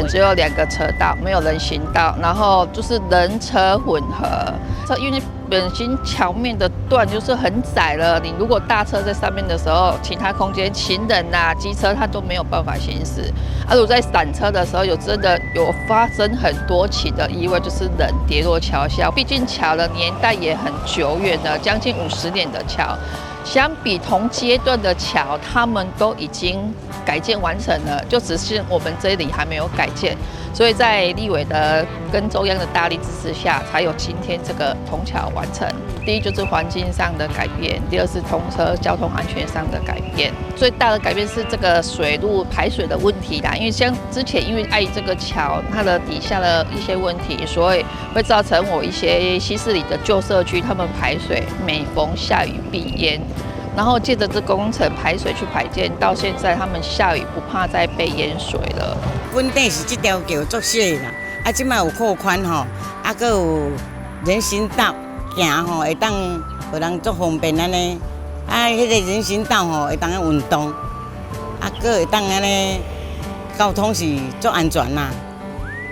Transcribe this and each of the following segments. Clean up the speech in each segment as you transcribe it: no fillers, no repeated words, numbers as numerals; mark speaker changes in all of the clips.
Speaker 1: 前只有兩個車道，沒有人行道，然後就是人車混合。這因為本身橋面的段就是很窄了，你如果大車在上面的時候，其他空間行人啊、機車它都沒有辦法行駛。啊，如果在閃車的時候，有真的有發生很多起的意外，就是人跌落橋下。畢竟橋的年代也很久遠了，將近50年的橋，相比同階段的橋，他們都已經改建完成了，就只是我們這裡還沒有改建。所以在立委的跟中央的大力支持下，才有今天這個銅橋完成。第一就是環境上的改變，第二是通車交通安全上的改變。最大的改變是這個水路排水的問題啦，因為像之前因為礙於這個橋它的底下的一些問題，所以會造成我一些西勢里的舊社區，他們排水每逢下雨必淹。然後借著這工程排水去排建，到現在他們下雨不怕再被淹水了。
Speaker 2: 本底是這條橋足細啦，啊，這擺有擴寬吼，啊，閣有人行道行吼，會當予人足方便按呢。啊，彼個人行道吼會當運動，啊，閣會當按呢交通是足安全啦，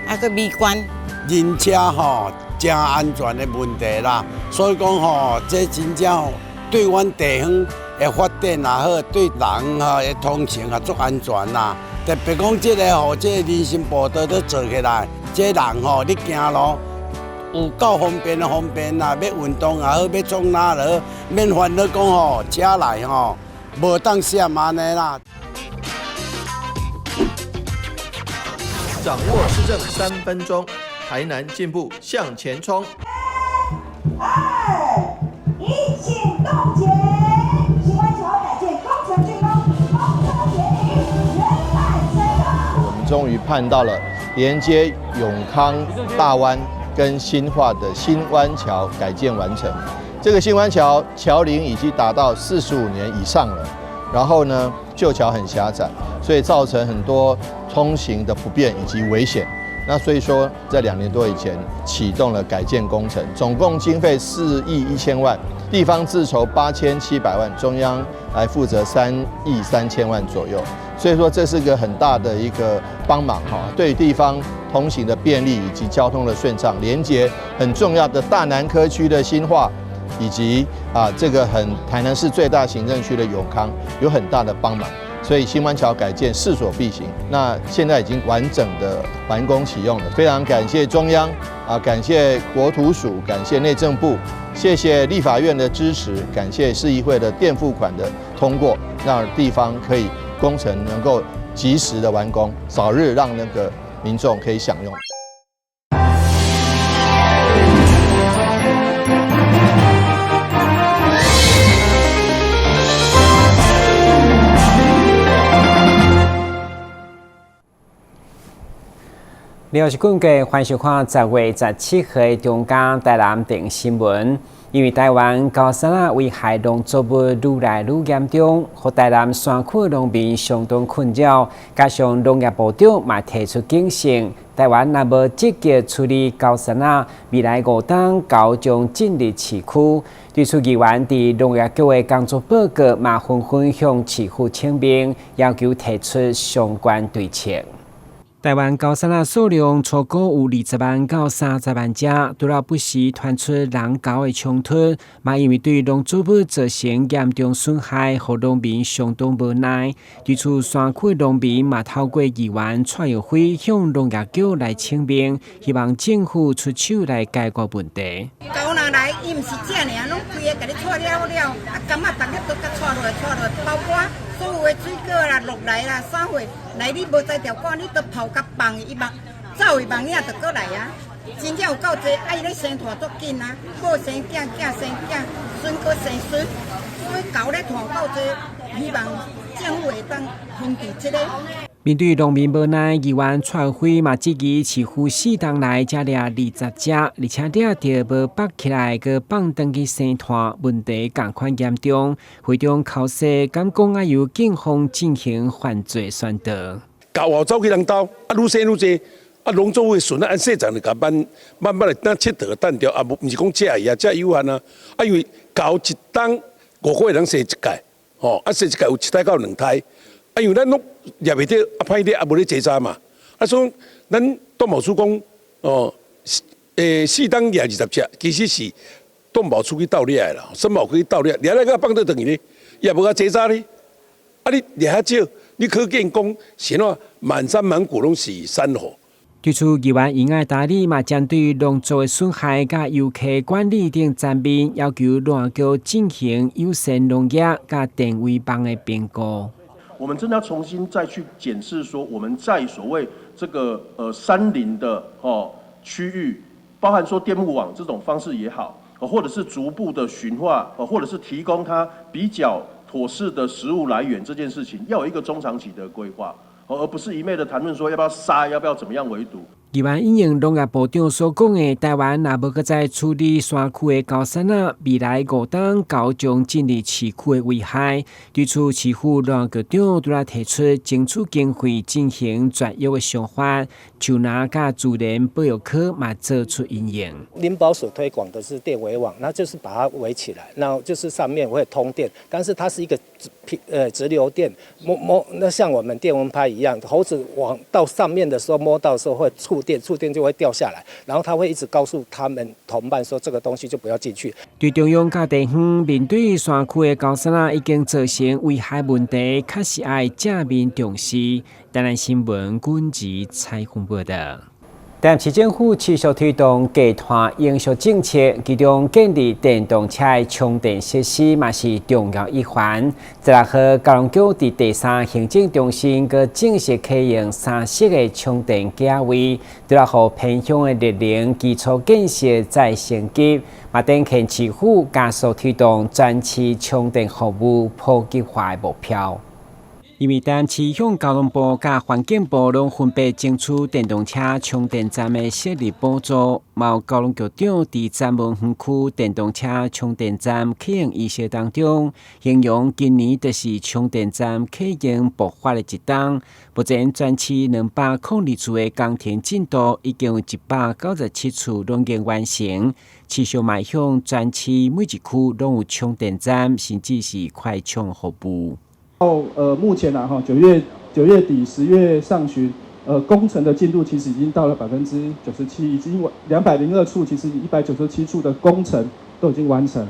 Speaker 2: 啊，閣美觀。
Speaker 3: 人車吼誠安全的問題啦，所以講吼，這真正對阮地方的發展也好，對人吼的通行也足安全啦。特別講這個吼，這個人行步道都做起來，這人吼你行路有夠方便的方便啦，欲運動也好，欲創哪也好，免煩惱講吼車來吼無當閃按呢啦。
Speaker 4: 掌握市政3分鐘，台南進步向前衝。
Speaker 5: 二一，請凍結。新灣橋改建工程竣工，通車典禮圓滿成功。
Speaker 6: 我們終於盼到了連接永康大灣跟新化的新灣橋改建完成。這個新灣橋橋齡已經達到45年以上了，然後呢，舊橋很狹窄，所以造成很多通行的不便以及危險。那所以說，在2年多以前啟動了改建工程，總共經費4億1千萬，地方自籌8700萬，中央來負責3億3千萬左右。所以說這是個很大的一個幫忙哈，對地方通行的便利以及交通的順暢，連接很重要的大南科區的新化，以及啊這個很台南市最大行政區的永康有很大的幫忙。所以新灣橋改建勢所必行，那現在已經完整的完工啟用了，非常感謝中央啊，感謝國土署，感謝內政部，謝謝立法院的支持，感謝市議會的墊付款的通過，讓地方可以工程能夠及時的完工，早日讓那個民眾可以享用。
Speaker 7: 你好，是根據歡迎收看10月17號的中嘉台南電新聞。因為台灣高山仔危害農作物愈來愈嚴重，予台南山區農民相當困擾。加上農業部長嘛提出警示，台灣若無積極處理高山仔，未來5冬猴將進入市區。對此，議員佇農業局的工作報告嘛紛紛向市府請命，要求提出相關對策。台灣高山仔數量初估有20萬到30萬隻，除了不時傳出人猴的衝突，嘛因為對農作物造成嚴重損害，予農民相當無奈。對此，山區農民嘛透過議員蔡育輝向農業局來請命，希望政府出手來解決問題。
Speaker 2: 猴若來，伊毋是食爾，攏規个共你掣了了，啊，柑仔逐粒都共掣落來，掣落來，包括所有的水果啦、落來啦、啥貨來，你無摘著趕，你都拋共放伊網，走伊網影就閣來啊！真正有夠濟，啊伊咧生湠足緊啊，某生囝，囝生囝，孫閣生孫，所以猴咧湠夠濟，希望政府會當控制這個。
Speaker 7: 面對農民無奈，議員蔡輝嘛質疑市府4冬來才掠20隻，而且掠著無縛起來，閣放轉去生湠，問題仝款嚴重。會中口說，敢講愛由警方進行犯罪宣導。
Speaker 8: 猴走去人兜，啊，愈生愈濟，啊，農作物的損啊，按細層就共慢慢慢來等切斷斷掉，啊，無毋是講食伊啊，食有限啊，啊，因為猴一冬5個月通生一屆，吼，啊，生一屆有一胎到兩胎。啊，因為咱攏掠袂著，啊，歹掠，啊，無咧坐查嘛，啊，所以咱動保處講哦，4冬掠20隻，其實是動保處去鬥掠的啦，森保去鬥掠，掠來閣放倒轉去咧，也無共結紮咧。啊，你掠遐少，你可見講是按怎滿山滿谷攏是山猴。
Speaker 7: 對此，議員尹愛達里嘛針對農作的損害佮遊客管理等層面，要求農業局進行友善農業佮電圍網的評估。
Speaker 9: 我們真的要重新再去檢視，說我們在所謂這個山林的哦區域，包含說電幕網這種方式也好，或者是逐步的馴化，或者是提供它比較妥適的食物來源，這件事情要有一個中長期的規劃，而不是一味的談論說要不要殺，要不要怎麼樣圍堵。
Speaker 7: 議員引用農業部長所講的，台灣若無閣再處理山區的高山仔，未來5冬猴將進入市區的危害。對此，市府農業局長拄來提出爭取經費進行絕育的想法，樹林佮自然保育科嘛做出因應。
Speaker 10: 林保所推廣的是電圍網，那就是把它圍起來，那就是上面會通電，但是它是一個直流電，摸摸那像我們電蚊拍一樣，猴子往到上面的時候摸到的時候會觸電，觸電就會掉下來，然後他會一直告訴他們同伴說這個東西就不要進去。
Speaker 7: 對中央佮地方面對山區的高山仔已經造成危害問題，確實愛正面重視。台南新聞軍事採訪報道。台南市政府持續推動低碳永續政策，其中建立電動車的充電設施嘛是重要一環。16號，交通局佇第三行政中心閣正式啟用三色的充電價位，除了予偏鄉的熱能基礎建設再升級，嘛展現市府加速推動全市充電服務普及化的目標。因為台南市向交通部佮環境部攏分別爭取電動車充電站的設立補助，嘛有交通局長佇三文園區電動車充電站啟用儀式當中，形容今年就是充電站啟用爆發的一冬。目前全市202處的工程進度已經有197處攏已經完成，持續邁向全市每一區攏有充電站，甚至是快充服務。
Speaker 11: 到目前啊哈，9月底10月上旬，工程的進度其實已經到了97%，已經202處，其實197處的工程都已經完成。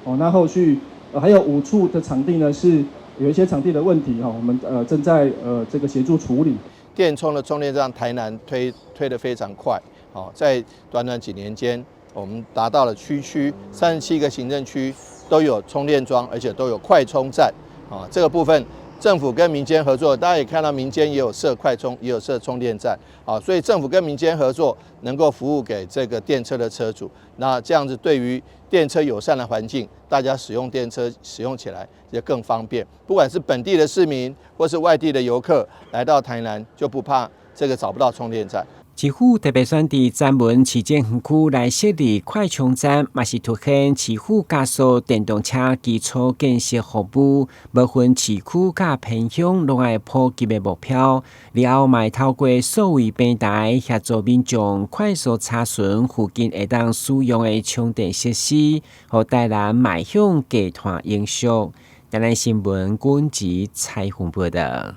Speaker 11: 哦，那後續還有5處的場地呢，是有一些場地的問題哈，我們正在這個協助處理。
Speaker 6: 電充的充電站，台南推得非常快，哦，在短短幾年間，我們達到了區區37個行政區都有充電樁，而且都有快充站。啊，這個部分政府跟民間合作，大家也看到民間也有設快充，也有設充電站，啊，所以政府跟民間合作，能夠服務給這個電車的車主，那這樣子對於電車友善的環境，大家使用電車使用起來也更方便。不管是本地的市民或是外地的遊客來到台南，就不怕這個找不到充電站。
Speaker 7: 市府特別選佇三文市政園區來設立快充站，嘛是凸顯市府加速電動車基礎建設服務，無分市區佮偏鄉攏愛普及的目標。了後，嘛會透過數位平台協助民眾快速查詢附近會當使用的充電設施，予台南邁向低碳永續。台南新聞軍事採訪報道。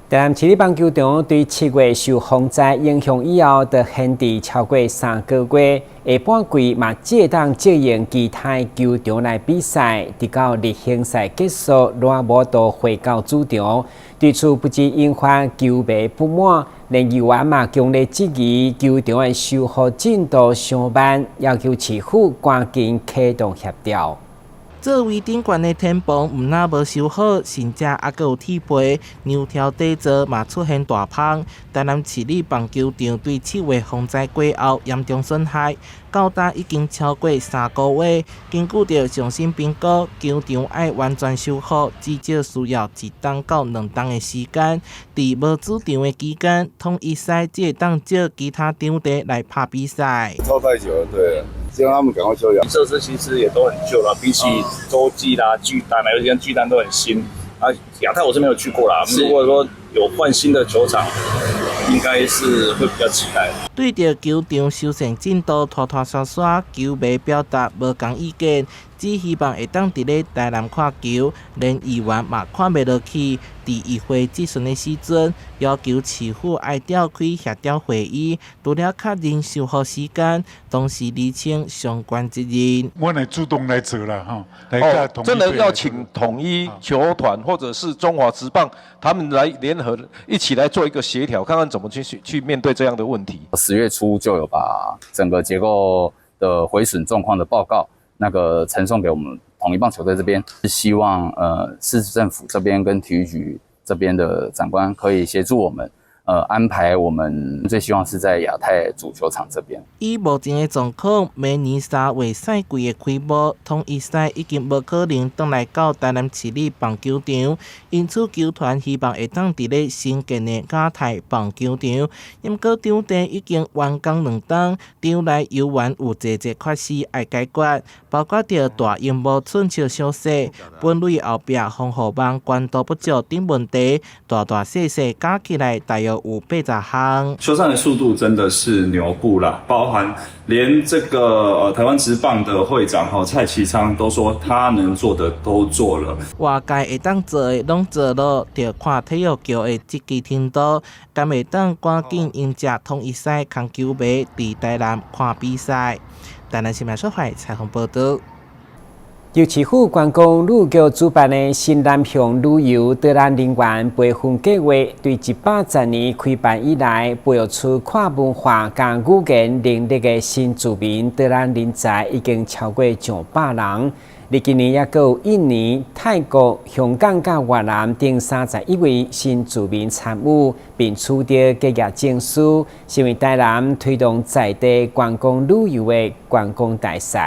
Speaker 7: 台南市立棒球場對7月受風災影響以後，就閒置超過3個月，下半季嘛借當借用其他球場來比賽，直到例行賽結束，攏無法度回到主場。對此不止引發球迷不滿，連議員嘛強烈質疑球場的修復進度傷慢，要求市府趕緊啟動協調。
Speaker 12: 做為頂懸的天棚，毋但無修好，甚至猶閣有鐵皮、梁柱底座嘛出現大縫。台南市立棒球場對7月風災過後嚴重損害，到今已經超過3個月。根據著上新評估，球場愛完全修復，至少需要1冬到2冬的時間。佇無主場的期間，統一賽只會當借其他場地來拍比賽。
Speaker 13: 拖太久了，對。希望他們趕快修。
Speaker 14: 設施其實也都很舊了，比起洲際啦、巨蛋啦，尤其像巨蛋都很新。啊，亞太我是沒有去過啦。如果說有換新的球場，應該是會比較期待。
Speaker 12: 對著球場修繕進度拖拖捎捎，球迷表達無仝意見。只希望會當佇咧台南看球，連議員嘛看袂落去。佇議會質詢的時陣，要求市府愛召開協調會議，除了確認修復時間，同時釐清相關責任。
Speaker 15: 我來主動來做啦，哈！
Speaker 16: 哦，真的要請統一球團或者是中華職棒，他們來聯合一起來做一個協調，看看怎麼去面對這樣的問題。
Speaker 17: 10月初就有把整個結構的毀損狀況的報告，那個呈送給我們統一棒球隊這邊，是希望市政府這邊跟體育局這邊的長官可以協助我們，安排我們最希望是在亞太主球場這邊。
Speaker 12: 以目前的狀況，明年3月賽季的開幕，統一賽已經無可能轉來到台南市立棒球場，因此球團希望會當佇咧新建的亞太棒球場。毋過場地已經完工2冬，場內猶原有濟濟缺失愛解決，包括著大螢幕寸尺小細、本壘後壁防護網寬度不足等問題，大大細細加起來大約有80項。
Speaker 18: 修繕的速度真的是牛步啦，包含連這個台灣職棒的會長哈蔡其昌都說他能做的都做了。
Speaker 12: 外界會當做的攏做了，著看體育局的積極程度，敢會當趕緊迎接統一賽空球迷佇台南看比賽。台南新聞小懷採訪報道。
Speaker 7: 由市府觀光旅局主辦的新南向旅遊導覽人員培訓計劃，對110年開辦以來，培育出跨文化佮語言能力的新住民導覽人才已經超過上百人。而今年猶閣有印尼、泰國、香港佮越南等31位新住民參與，並取得結業證書，成為台南推動在地觀光旅遊的觀光大使。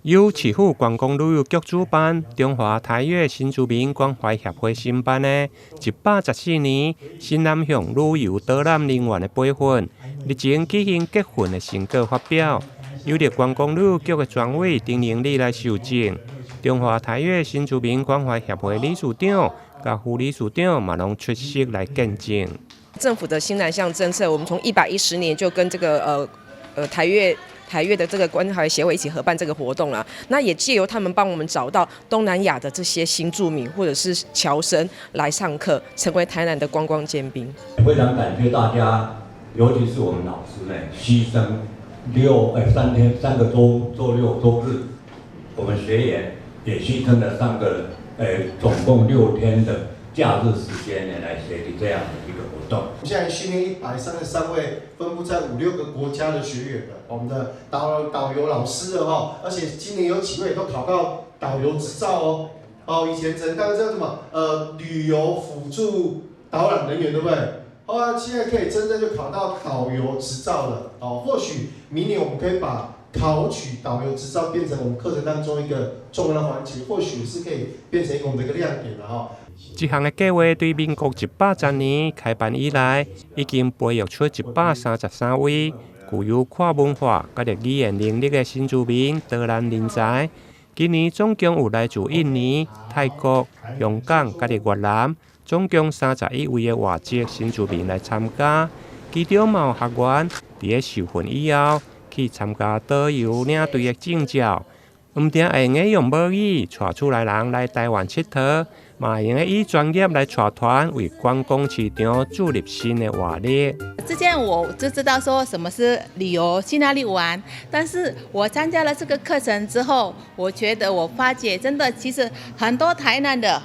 Speaker 19: 由市府觀光旅遊局主辦，中華台越新住民關懷協會承辦的114年新南向旅遊導覽人員的培訓，日前舉行結訓的成果發表，由著觀光旅遊局的專委丁寧利來受證。中華台越新住民關懷協會理事長佮副理事長嘛攏出席來見證。
Speaker 20: 政府的新南向政策，我們從110年就跟這個台越的這個關懷協會一起合辦這個活動啦，那也借由他們幫我們找到東南亞的這些新住民或者是僑生來上課，成為台南的觀光尖兵。
Speaker 21: 非常感謝大家，尤其是我們老師呢，犧牲3天3個週週六週日，我們學員也犧牲了3個總共6天的假日時間呢，來學習這樣的一個活動。
Speaker 22: 現在訓練133位分布在五六個國家的學員了，我們的導遊老師了哈，而且今年有幾位都考到導遊執照哦。哦，以前只能當叫什麼旅遊輔助導覽人員，對不對？後來現在可以真正就考到導遊執照了。哦，或許明年我們可以把考取導遊執照變成我們課程當中一個重要的環節，或許是可以變成一個我們的一個亮點了哈。
Speaker 19: 這項的計劃對民國110年開辦以來，已經培育出133位具有跨文化佮語言能力的新住民導覽人才。今年總共有來自印尼、泰國、香港佮越南，總共31位的外籍新住民來參加。其中嘛有學員佇咧受訓以後，去參加導遊領隊的證照，毋定會用得用母語帶厝內人來台灣𨑨迌，嘛會用得以專業來帶團，為觀光市場注入新的活力。
Speaker 23: 之前我就知道說什麼是旅遊，去哪裡玩，但是我參加了這個課程之後，我覺得我發覺真的其實很多台南的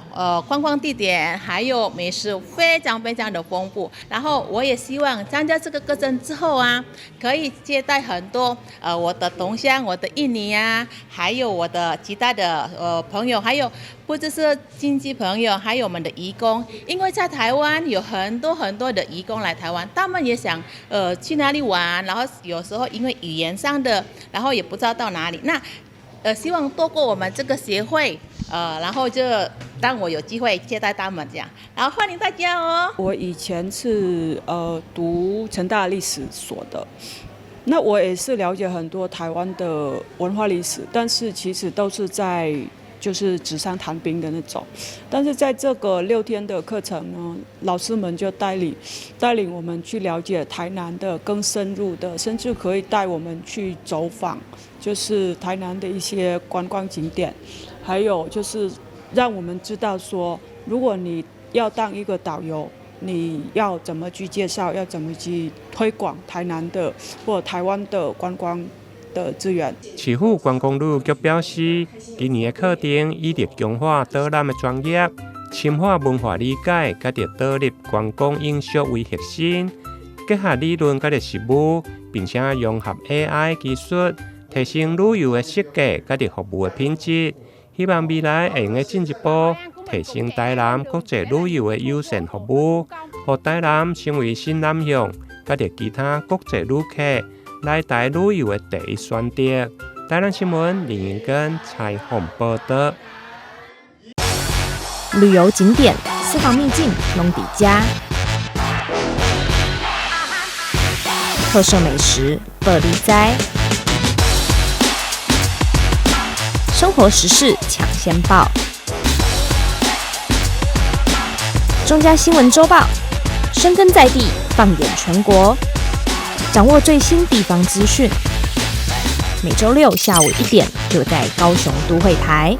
Speaker 23: 觀光地點還有美食非常非常的豐富。然後我也希望參加這個課程之後啊，可以接待很多我的同鄉、我的印尼啊，還有我的其他的朋友，還有不只是親戚朋友，還有我們的移工，因為在台灣有很多很多的移工來台灣，他們也想去哪裡玩，然後有時候因為語言上的，然後也不知道到哪裡。那希望透過我們這個協會，然後就當我有機會接待他們這樣，然後歡迎大家哦。
Speaker 24: 我以前是讀成大歷史所的，那我也是了解很多台灣的文化歷史，但是其實都是在就是紙上談兵的那種。但是在這個6天的課程呢，老師們就帶領我們去了解台南的更深入的，甚至可以帶我們去走訪，就是台南的一些觀光景點，還有就是讓我們知道說，如果你要當一個導遊，你要怎麼去介紹，要怎麼去推廣台南的或台灣的觀光的資源。
Speaker 19: 市府觀光旅局表示，今年的課程以著強化導覽的專業、深化文化理解，佮著導入觀光永續為核心，結合理論佮著實務，並且融合 AI 技術，提升旅遊的設計佮著服務的品質。希望未來會用得進一步提升台南國際旅遊的友善服務，予台南成為新南向佮著其他國際旅客來台旅遊的第一選擇。台南新聞林英根採訪報道。
Speaker 1: 旅遊景點、私房秘境攏佇遮，特色美食報你知，生活時事搶先報，中嘉新聞週報，深耕在地，放眼全國，掌握最新地方資訊。每週六下午1點，就在高雄都會台。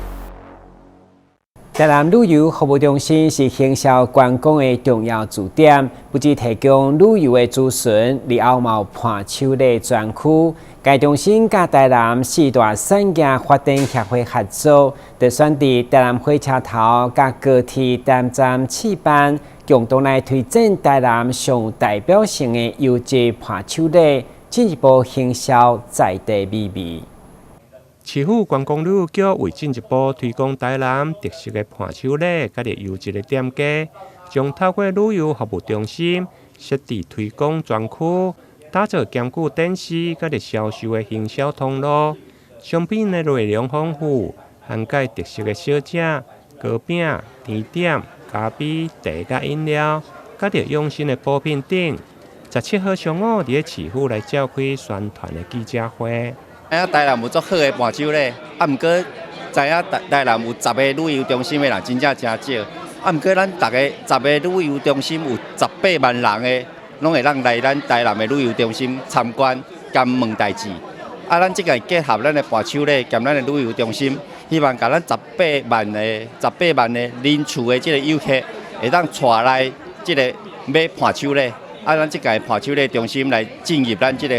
Speaker 7: 台南旅遊服務中心是行銷觀光的重要據點，不只提供旅遊的資訊，而後嘛有伴手禮專區。該中心佮台南四大產業發展協會合作，就選佇台南火車頭佮高鐵台南站試辦，共同來推展台南上有代表性的優質伴手禮，進一步行銷在地美味。
Speaker 19: 市府觀光旅遊局為進一步推廣台南特色的伴手禮，佮著優質的店家，將透過旅遊服務中心設置推廣專區，打造兼具展示佮著銷售的行銷通路。商品的內容豐富，涵蓋特色的小食、糕餅、甜點、咖啡、茶佮飲料，佮著養生的補品等。17號上午，佇咧市府來召開宣傳的記者會。
Speaker 3: 知影台南有足好的伴手禮，啊，毋過知影台南有十个旅遊中心的人真正誠少，啊，毋過咱逐个十个旅遊中心有18萬人的，攏會當來咱台南的旅遊中心參觀兼問代誌。啊，咱這個結合咱的伴手禮兼咱的旅遊中心，希望共咱十八萬的人次的這個遊客會當帶來這個買伴手禮。啊，咱這個伴手禮中心來進入咱這個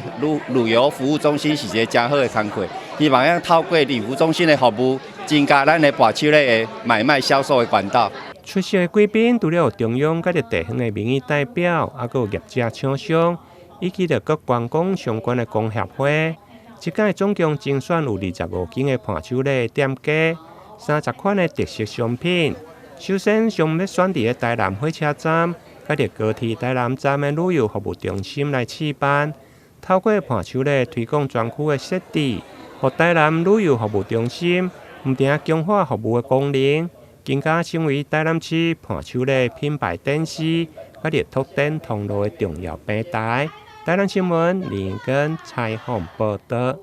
Speaker 3: 旅遊服務中心是一個誠好的工課。希望會透過旅遊中心的服務，增加咱的伴手禮的買賣銷售的管道。
Speaker 19: 出席的貴賓除了有中央佮著地方的民意代表，猶閣有業者廠商，以及著各觀光相關的工協會。這屆總共精選有25間的伴手禮店家，30款的特色商品。首先，想欲選佇咧台南火車站，佮著高鐵台南站的旅遊服務中心來試辦，透過伴手禮推廣專區的設置，予台南旅遊服務中心毋但強化服務的功能，更加成為台南市伴手禮品牌展示，佮著拓展通路的重要平台。台南新聞林根採訪報道。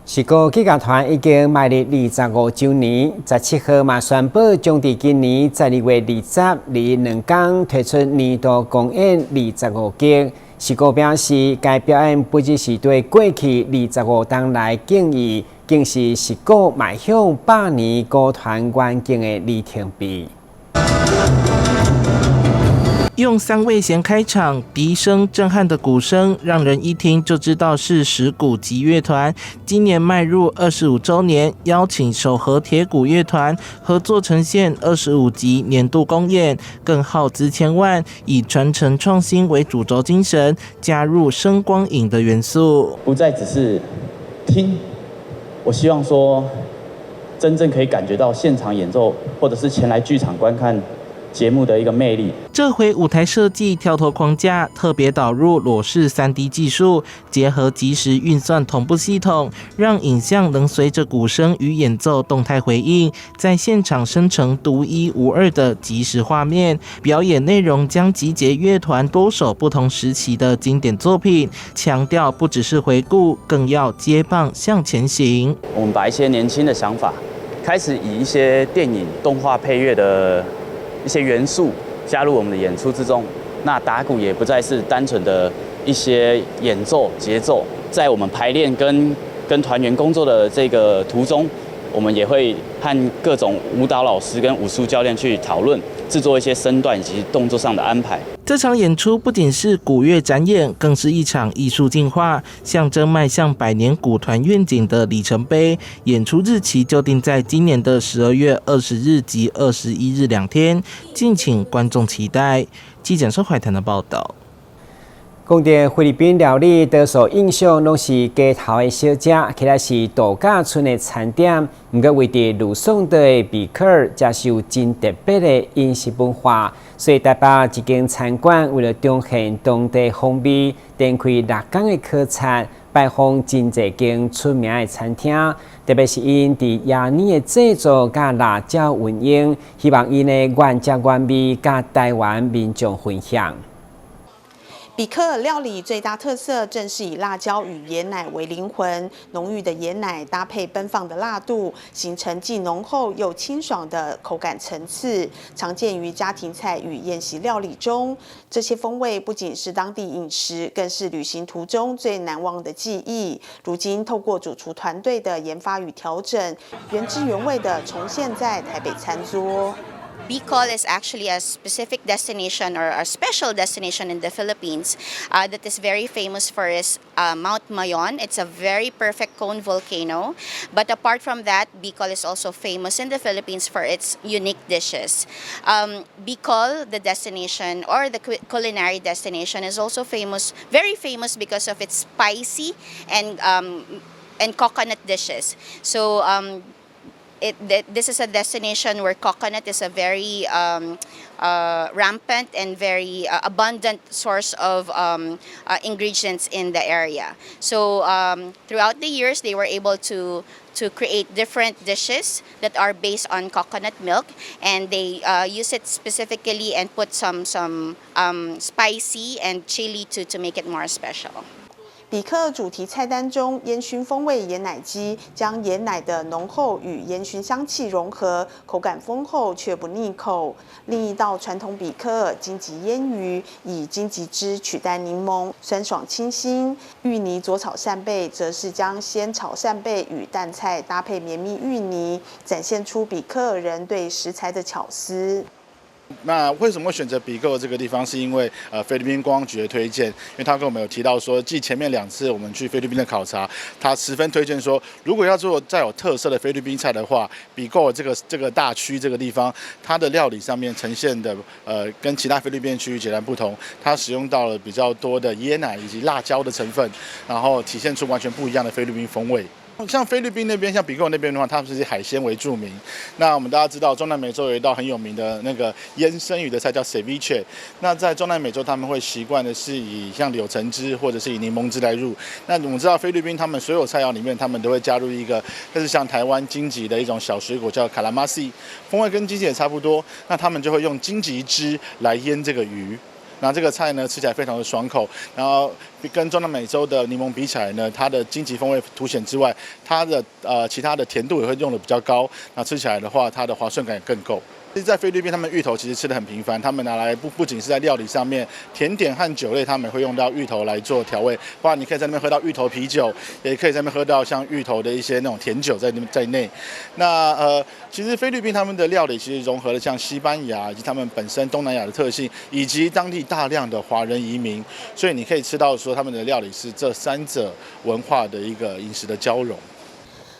Speaker 7: 石鼓擊樂團已經邁入25週年，17號嘛宣布將佇今年12月20、21兩天推出年度公演25擊。石鼓表示，該表演不只是對過去25冬來敬意，更是石鼓邁向100年鼓團願景的里程碑。
Speaker 12: 用三味弦開場，笛聲震撼的鼓聲，讓人一聽就知道是石鼓擊樂團。今年邁入25週年，邀請守和鐵鼓樂團合作呈現25集年度公演，更耗資千萬，以傳承創新為主軸精神，加入聲光影的元素。
Speaker 4: 不再只是聽，我希望說，真正可以感覺到現場演奏，或者是前來劇場觀看節目的一個魅力。
Speaker 12: 這回舞台設計跳脫框架，特別導入裸視3D 技術，結合即時運算同步系統，讓影像能隨着鼓聲與演奏動態回應，在現場生成獨一無二的即時畫面。表演內容將集結樂團多首不同時期的經典作品，強調不只是回顧，更要接棒向前行。
Speaker 4: 我們把一些年輕的想法開始以一些電影動畫配樂的一些元素加入我們的演出之中。那打鼓也不再是單純的一些演奏節奏，在我們排練跟團員工作的這個途中，我們也會和各種舞蹈老師跟武術教練去討論，製作一些身段以及動作上的安排。
Speaker 12: 這場演出不僅是鼓樂展演，更是一場藝術進化，象徵邁向百年鼓團願景的里程碑。演出日期就定在今年的12月20日及21日2天，敬請觀眾期待。記者蘇懷騰的報道。
Speaker 7: 講到菲律賓料理，多數印象攏是街頭的小食，起來是度假村的餐點。毋過位佇呂宋島的比科爾，才是有真特別的飲食文化。所以台北一間餐館為了彰顯當地風味，展開6工的考察，拜訪真濟間出名的餐廳。特別是𪜶佇椰奶的製作佮辣椒運用，希望𪜶的原汁原味佮台灣民眾分享。
Speaker 2: 比科爾料理最大特色正是以辣椒與椰奶為靈魂，濃郁的椰奶搭配奔放的辣度，形成既濃厚又清爽的口感層次，常見於家庭菜與宴席料理中。這些風味不僅是當地飲食，更是旅行途中最難忘的記憶。如今透過主廚團隊的研發與調整，原汁原味的重現在台北餐桌。
Speaker 5: Bicol is actually a specific destination or a special destination in the Philippines that is very famous for its Mount Mayon. It's a very perfect cone volcano. But apart from that, Bicol is also famous in the Philippines for its unique dishes. Bicol, the destination or the culinary destination, is also famous, very famous because of its spicy and coconut dishes. So this is a destination where coconut is a very rampant and very abundant source of ingredients in the area. So throughout the years, they were able to create different dishes that are based on coconut milk, and they use it specifically and put some spicy and chili to make it more special.
Speaker 2: 比科爾主題菜單中，煙燻風味椰奶雞將椰奶的濃厚與煙燻香氣融合，口感豐厚卻不膩口。另一道傳統比科爾荊棘醃魚，以荊棘汁取代檸檬，酸爽清新。芋泥佐炒扇貝則是將鮮炒扇貝與淡菜搭配綿密芋泥，展現出比科爾人對食材的巧思。
Speaker 8: 那為什麼會選擇比科爾這個地方？是因為菲律賓觀光局的推薦，因為他跟我們有提到說，繼前面兩次我們去菲律賓的考察，他十分推薦說，如果要做再有特色的菲律賓菜的話，比科爾這個大區這個地方，它的料理上面呈現的跟其他菲律賓區域截然不同，它使用到了比較多的椰奶以及辣椒的成分，然後體現出完全不一樣的菲律賓風味。像菲律賓那邊，像比科爾那邊的話，他們是以海鮮為著名。那我們大家知道，中南美洲有一道很有名的那個醃生魚的菜叫 ceviche。那在中南美洲，他們會習慣的是以像柳橙汁或者是以檸檬汁來入。那我們知道菲律賓他們所有菜肴裡面，他們都會加入一個，就是像台灣荊棘的一種小水果叫卡拉馬西，風味跟荊棘也差不多。那他們就會用荊棘汁來醃這個魚。那這個菜呢，吃起來非常的爽口，然後跟中南美洲的檸檬比起來呢，它的荊棘風味凸顯之外，它的其他的甜度也會用得比較高。那吃起來的話，它的滑順感也更夠。其實，在菲律賓，他們芋頭其實吃得很頻繁，他們拿來不僅是在料理上面，甜點和酒類，他們會用到芋頭來做調味。包括你可以在那邊喝到芋頭啤酒，也可以在那邊喝到像芋頭的一些那種甜酒在內。那其實菲律賓他們的料理其實融合了像西班牙以及他們本身東南亞的特性，以及當地大量的華人移民，所以你可以吃到說他們的料理是這三者文化的一個飲食的交融。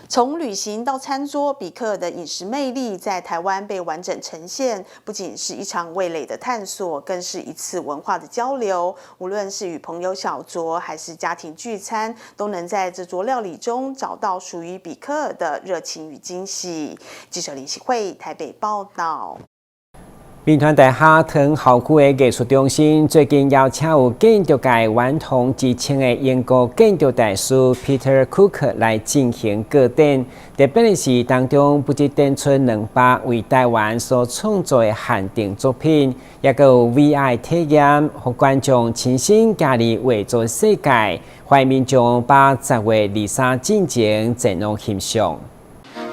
Speaker 2: 從旅行到餐桌，比科爾的飲食魅力在台灣被完整呈現，不僅是一場味蕾的探索，更是一次文化的交流。無論是與朋友小酌，還是家庭聚餐，都能在這桌料理中找到屬於比科爾的熱情與驚喜。記者林喜慧台北報道。
Speaker 7: 銘傳大學桃園校區的藝術中心最近邀請有建築界頑童之稱的英國建築大師 Peter Cook 來進行個展。特別的是，當中不只展出200為台灣所創作的限定作品，也閣有 VR 體驗，予觀眾親身加入畫作世界。歡迎民眾把10月23進前前往欣賞。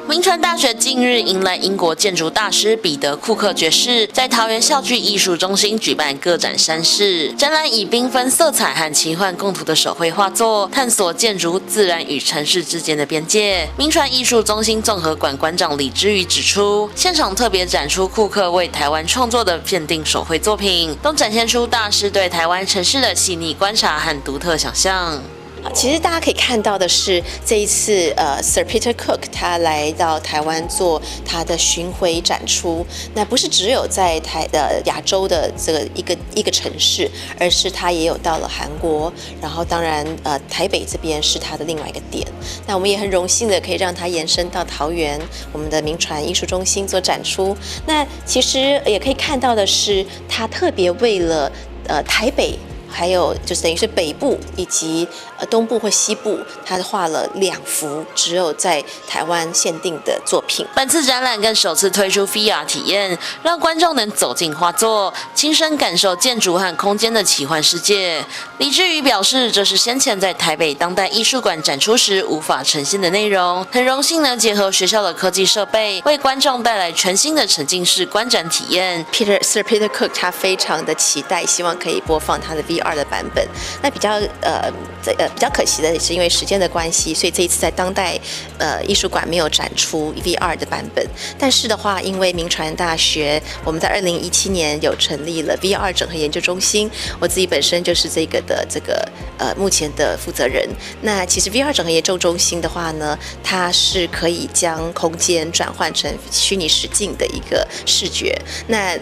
Speaker 6: 銘傳大學近日迎來英國建築大師彼得庫克爵士，在桃園校區藝術中心舉辦個展山勢。展覽以繽紛色彩和奇幻構圖的手繪畫作，探索建築、自然與城市之間的邊界。銘傳藝術中心綜合館館長李之宇指出，現場特別展出庫克為台灣創作的限定手繪作品，都展現出大師對台灣城市的細膩觀察和獨特想象。
Speaker 9: 其實大家可以看到的是，這一次Sir Peter Cook 他來到台灣做他的巡迴展出，那不是只有在亞洲的這個一個城市，而是他也有到了韓國，然後當然台北這邊是他的另外一個點。那我們也很榮幸的可以讓他延伸到桃園，我們的銘傳藝術中心做展出。那其實也可以看到的是，他特別為了台北。還有就是等於是北部以及東部或西部，他畫了2幅只有在台灣限定的作品。
Speaker 6: 本次展覽更首次推出 VR 體驗，讓觀眾能走進畫作，親身感受建築和空間的奇幻世界。李志宇表示，這是先前在台北當代藝術館展出時無法呈現的內容，很榮幸能結合學校的科技設備，為觀眾帶來全新的沉浸式觀展體驗。
Speaker 9: Sir Peter Cook 他非常的期待，希望可以播放他的 VR 的版本。那比較可惜的是，因為時間的關係，所以這一次在當代藝術館沒有展出 VR 的版本。但是的話，因為銘傳大學我們在2017年有成立了 VR 整合研究中心，我自己本身就是這個的目前的負責人。那其實 VR 整合研究中心的話呢，它是可以將空間轉換成虛擬實境的一個視覺。那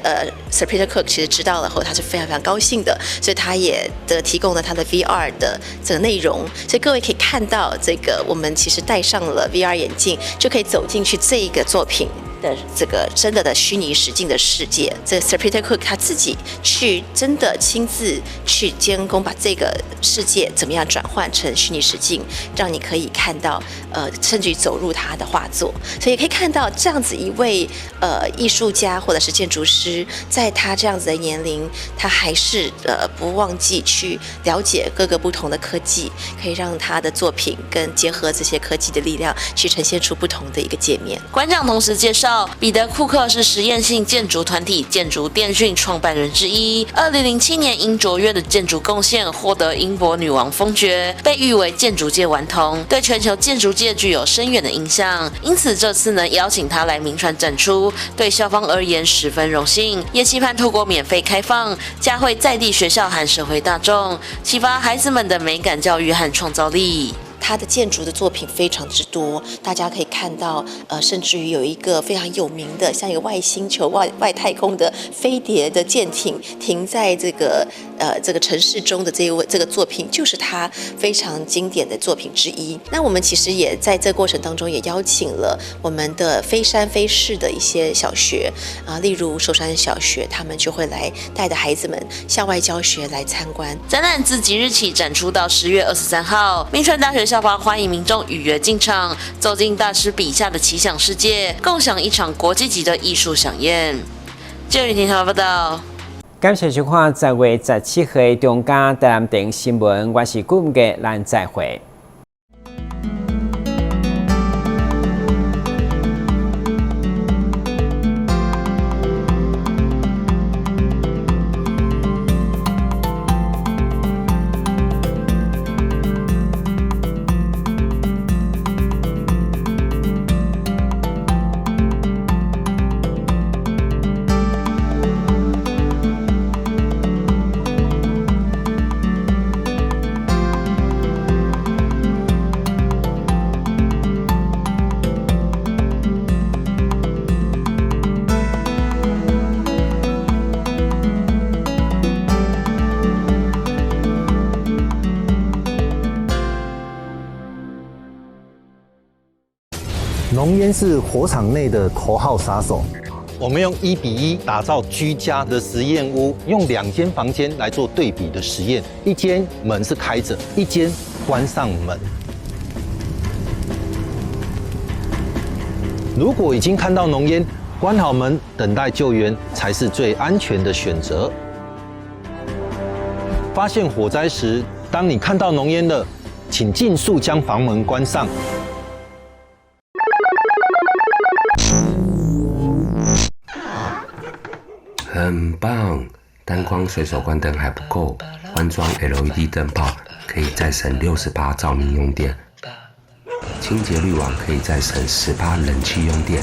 Speaker 9: Sir Peter Cook 其實知道了後，他是非常非常高興的，所以他也的提供了他的 VR 的這個內容，所以各位可以看到，這個我們其實戴上了 VR 眼鏡，就可以走進去這個作品的這個真的的虛擬實境的世界。這個 Sir Peter Cook 他自己去真的親自去監工，把這個世界怎麼樣轉換成虛擬實境，讓你可以看到，甚至於走入他的畫作。所以可以看到這樣子一位藝術家或者是建築師，在他這樣子的年齡，他還是不忘記去了解各個不同的科技，可以讓他的作品跟結合這些科技的力量，去呈現出不同的一個界面。
Speaker 6: 館長同時介紹，彼得庫克是實驗性建築團體建築電訊創辦人之一。2007年因卓越的建築貢獻獲得英國女王封爵，被譽為建築界頑童，對全球建築界具有深遠的影響。因此這次能邀請他來銘傳展出，對校方而言十分榮幸，也期盼透過免費開放，嘉惠在地學校和社會大眾，啟發孩子們的美感教育和創造力。
Speaker 9: 他的建築的作品非常之多，大家可以看到，甚至於有一個非常有名的，像一個外星球、外太空的飛碟的艦艇停在這個城市中的這個作品，就是他非常經典的作品之一。那我們其實也在這個過程當中，也邀請了我們的非山非市的一些小學啊，例如壽山小學，他們就會來帶着孩子們校外教學來參觀。
Speaker 6: 展覽自即日起展出到10月23號，銘傳大學校方歡迎民眾預約進場，走進大師筆下的奇想世界，共享一場國際級的藝術饗宴。謝雨婷報道。
Speaker 7: 感謝收看10月17號中嘉台南電新聞，我是顧文傑，咱再會。
Speaker 10: 濃煙是火場內的頭號殺手。我們用1比1打造居家的實驗屋，用2間房間來做對比的實驗，一間門是開著，一間關上門。如果已經看到濃煙，關好門等待救援才是最安全的選擇。發現火災時，當你看到濃煙了，請盡速將房門關上。
Speaker 11: 很棒！單光隨手關燈還不夠，換裝 LED 燈泡可以再省60%照明用電，清潔濾網可以再省10%冷氣用電。